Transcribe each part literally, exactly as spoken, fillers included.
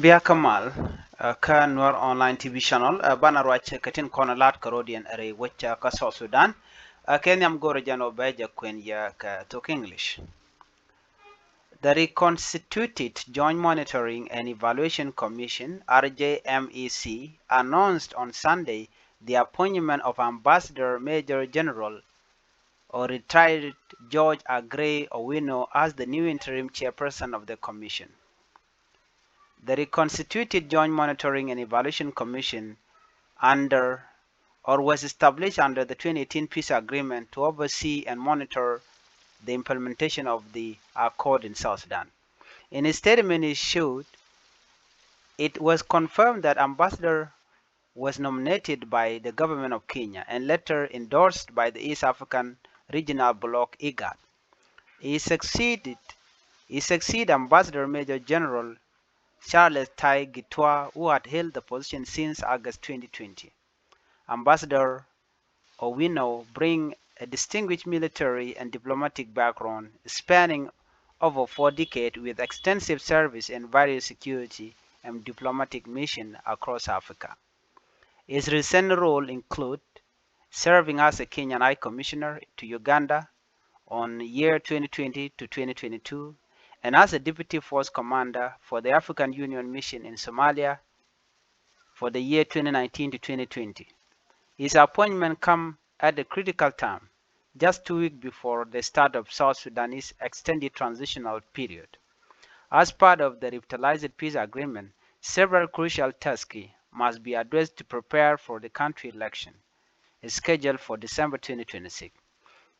Bia kä mal kä Nuer Online T V channel, banɛ ruac kä tin kɔn lat kä rɔdiɛn rɛy wec kä South Sudan. Kɛ nhiam go̱rɛ jɛn ɔ bɛ jɛ kuɛn yɛ kä thok English. The Reconstituted Joint Monitoring and Evaluation Commission, R J M E C, announced on Sunday the appointment of Ambassador Major General or retired George Aggrey Owino as the new interim chairperson of the commission. The Reconstituted Joint Monitoring and Evaluation Commission under or was established under the twenty eighteen peace agreement to oversee and monitor the implementation of the accord in South Sudan. In a statement issued, it was confirmed that Ambassador was nominated by the government of Kenya and later endorsed by the East African Regional Bloc, IGAD. He succeeded, he succeeded Ambassador Major General Charles Tai Gitwa, who had held the position since August twenty twenty. Ambassador Owino bring a distinguished military and diplomatic background spanning over four decades with extensive service in various security and diplomatic missions across Africa. His recent role include serving as a Kenyan High Commissioner to Uganda on year twenty twenty to twenty twenty-two and as a Deputy Force Commander for the African Union Mission in Somalia for the year twenty nineteen to twenty twenty. His appointment come at a critical time, just two weeks before the start of South Sudanese extended transitional period. As part of the revitalized peace agreement, several crucial tasks must be addressed to prepare for the country election scheduled for December twenty twenty-six.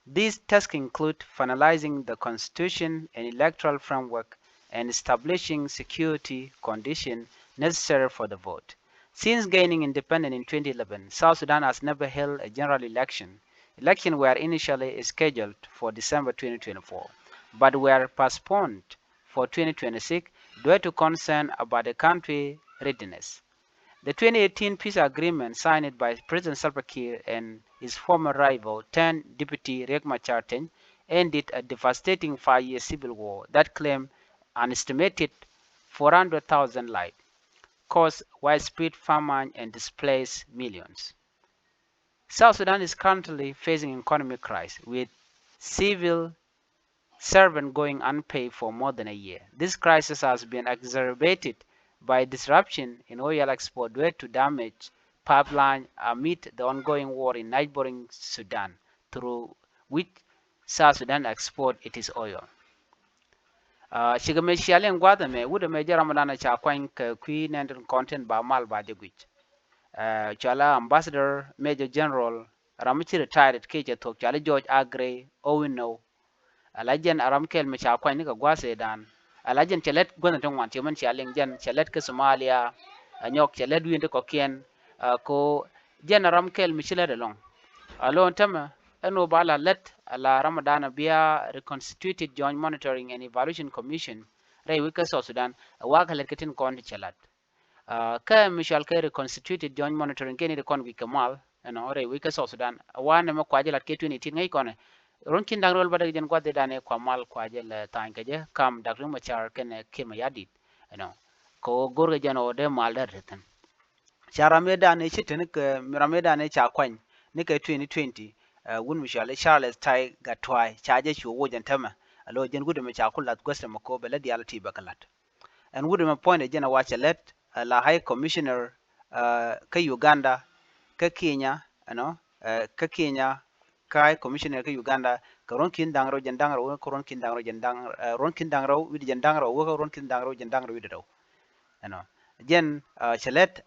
These tasks include finalizing the constitution and electoral framework and establishing security conditions necessary for the vote. Since gaining independence in twenty eleven, South Sudan has never held a general election. Elections were initially scheduled for December twenty twenty-four, but were postponed for twenty twenty-six due to concern about the country readiness. The twenty eighteen peace agreement signed by President Salva Kiir and his former rival turned deputy Riek Machar Teny ended a devastating five-year civil war that claimed an estimated four hundred thousand lives, caused widespread famine and displaced millions. South Sudan is currently facing economic crisis, with civil servant going unpaid for more than a year. This crisis has been exacerbated by disruption in oil export due to damage pipeline amid the ongoing war in neighboring Sudan, through which South Sudan export its oil. Cikɛ mɛ cia liŋ gua̱th ɛmɛ wut ɛmɛ jɛ ram dan ca kuany kɛ kui̱ nɛn tin kɔn tin ba mal ba jɛ guic. Cɔala Ambassador Major General ram mi ci retired kiɛ cɛ thuɔ̱k cɔali George Aggrey Owino. Ala jɛn a ram kɛl mi ca kuany ni kɛ gua̱a̱th ëëdan. Ala jɛn cɛ lät guäthni ti ŋuan ci mɛn cia liŋ jɛn cɛ lät kä Somalia. A nyɔk cɛ lät wi̱i̱n ti kɔ̱kiɛn. Ko jɛn a ram kɛl mi ci lät ɛlɔ̱ŋ. A lo̱n tämɛ ɛn ɣöö ba la lät ala ram dan a bia Reconstituted Joint Monitoring and Evaluation Commission rɛy wec kä South Sudan a wakä lät kä tin kɔn ti cɛ lat. Kä mi cual kɛ Reconstituted Joint Monitoring kɛn i̱ ti kɔn guic kɛ mal ɛnɔ rɛy wec kä South Sudan. Wanɛ mɛ kuacä lat kɛ twenty eighteen ŋäc kɔnɛ. Ruɔ̱n ki̱n da̱ŋ rɛw wal bädäk jɛn gua̱th i̱dan i̱ kua mal kuacä lɛ tha̱a̱ny kɛ jɛ kam Dak Riek Machar kɛnɛ Kiir Mayardit ɛnɔ. Kɛ ɣöö go̱rkɛ jɛn ɣöö dee mal dee ri thi̱n. Ca ram i̱dan i̱ ci te ni kɛ ram i̱dan i̱ ca kuany ni kɛ twenty twenty. Wut mi cual i̱ Charles Tai Gatway ca jɛ cu woc ɛn tämɛ. Alo jɛn wut ɛmɛ ca ku lath guäth ɛmɛ kɛ ɣöö bɛ lät diaal ti bɛ kɛ la̱t. Ɛn wut ɛmɛ puɔ̱nydɛ jɛn a wacɛ lät la High Commissioner kä Uganda kä Kenya ɛnɔ kä Kenya kä High Commissioner kä Uganda kɛ ruɔ̱n ki̱n da̱ŋ rɛw jɛn da̱ŋ rɛw kä ruɔ̱n ki̱n da̱ŋ rɛw jɛn da̱ŋ ruɔ̱n ki̱n da̱ŋ rɛw wi̱cdɛ jɛn da̱ŋ rɛw wä kä ruɔ̱n ki̱n da̱ŋ rɛw jɛn da̱ŋ rɛw wi̱cdɛ rɛw. Ɛnɔ jɛn cɛ lät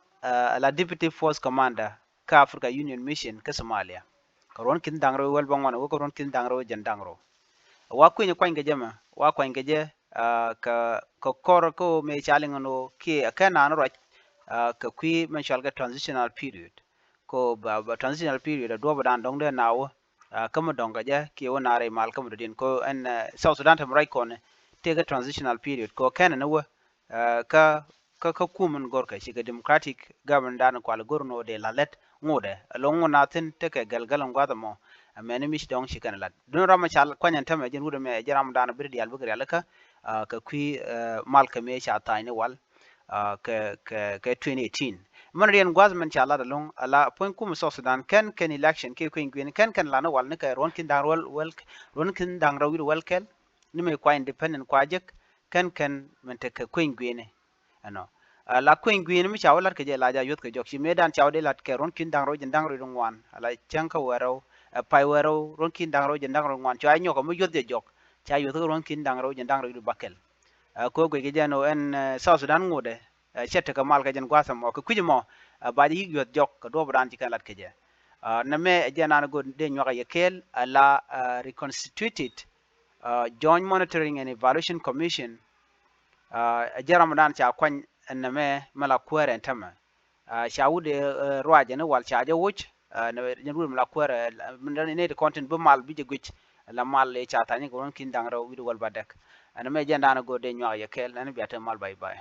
la Deputy Force Commander kä Africa Union Mission kä Somalia kɛ ruɔ̱n ki̱n da̱ŋ rɛw wäl bäŋuan wä kä ruɔ̱n ki̱n da̱ŋ rɛw jɛn da̱ŋ rɛw. Wa kui̱ny kuany kɛ jɛ mɛ wa kuany kɛ jɛ kɛ kɛ kɔr kä ɣöö mëë ca liŋ ɛn ɣöö kiɛ ɛ kɛn naan ruac kɛ kui̱ mɛ cual kɛ transitional period. Kɛ ɣöö ba transitional period a duɔ̱ɔ̱p dan dɔ̱ŋ dee na wä kä mi dɔ̱ŋ kɛ jɛ kiɛ wä na rɛy mal kä mi dɔ̱diɛn kɛ ɣöö ɛn South Sudan te mi ruac kɔn tëë kɛ transitional period kɛ ɣöö kɛn ɛn wä kä kä kä kum in go̱rkɛ cikɛ democratic government dan kual go̱r ni wä dee la lät ŋudɛ ɛlɔŋ ŋu na thi̱n tekɛ gɛl gɛl in gua̱th ɛmɔ. Ɛmɛni mi ci dɔ̱ŋ ci kɛn lat dun ram ca kuany ɛn tämɛ jɛn wut ɛmɛ jɛ ram dan bi ri diaal bikɛ rialikä kɛ kui̱ mal kɛ mëë ca tha̱a̱ny ni wal. kɛ kɛ kɛ twenty eighteen. Mɛn riɛn gua̱th mɛn ca lat ɛlɔ̱ŋ ala puɔ̱ny kum South Sudan kɛn kɛn election kiɛ kueny gui̱n kɛn kɛn lan wal ni kɛ ruɔ̱n ki̱n da̱ŋ rɛw wäl wäl, ruɔ̱n ki̱n da̱ŋ rɛw wi̱cdɛ wäl kɛl. Ni mëë kua independent kua jek kɛn kɛn mɛn tekɛ kueny gui̱n. Ɛnɔ la kueny gui̱n mi ca wä lat kɛ jɛ la ja yuɔth kɛ jɔk ci mëë dan ca wä dee lat kɛ ruɔ̱n ki̱n da̱ŋ rɛw jiɛn da̱ŋ rɛw wi̱cdɛ ŋuan ala cäŋ kä wäl rɛw, pay wäl rɛw ruɔ̱n ki̱n da̱ŋ rɛw jiɛn da̱ŋ rɛw ŋuan cua nyɔk mi yuɔth jɛ jɔk. Ca yuɔth kɛ ruɔ̱n ki̱n da̱ŋ rɛw jiɛn daŋ rɛw wi̱cdɛ bäkɛl. Ɛ kɛ ɣöö guic kɛ jɛn ɣöö ɛn South Sudan ŋotdɛ cɛ tekɛ mal kɛ jɛn gua̱a̱th ɛmɔ kɛ kui̱c ɛmɔ. Ba jɛ yi̱k yuɔth jɔk kɛ duɔ̱ɔ̱p dan ci kɛn lat kɛ jɛ. Nɛmɛ ɛ jɛn an go̱o̱r dee nyuak ɛ yɛ kɛɛl ala reconstituted Joint Monitoring and Evaluation Commission. Ɛ jɛn ram dan ca kuany ɛn nɛmɛ mɛ la kuäär ɛn tämɛ. Ca wut ɛ ruacɛ ni wal ca jɛ woc. Ni wut mi la kuäär ni ti kɔn tin bi mal bi jɛ guic. La mal ɛ ca thany kɛ ruɔ̱n ki̱n da̱ŋ rɛw wi̱cdɛ wäl ba dɛk. Ɛn mɛ jɛn da̱a̱n go̱o̱r dee nyuak yɛ kɛɛl ɛn bia te mal bay bay.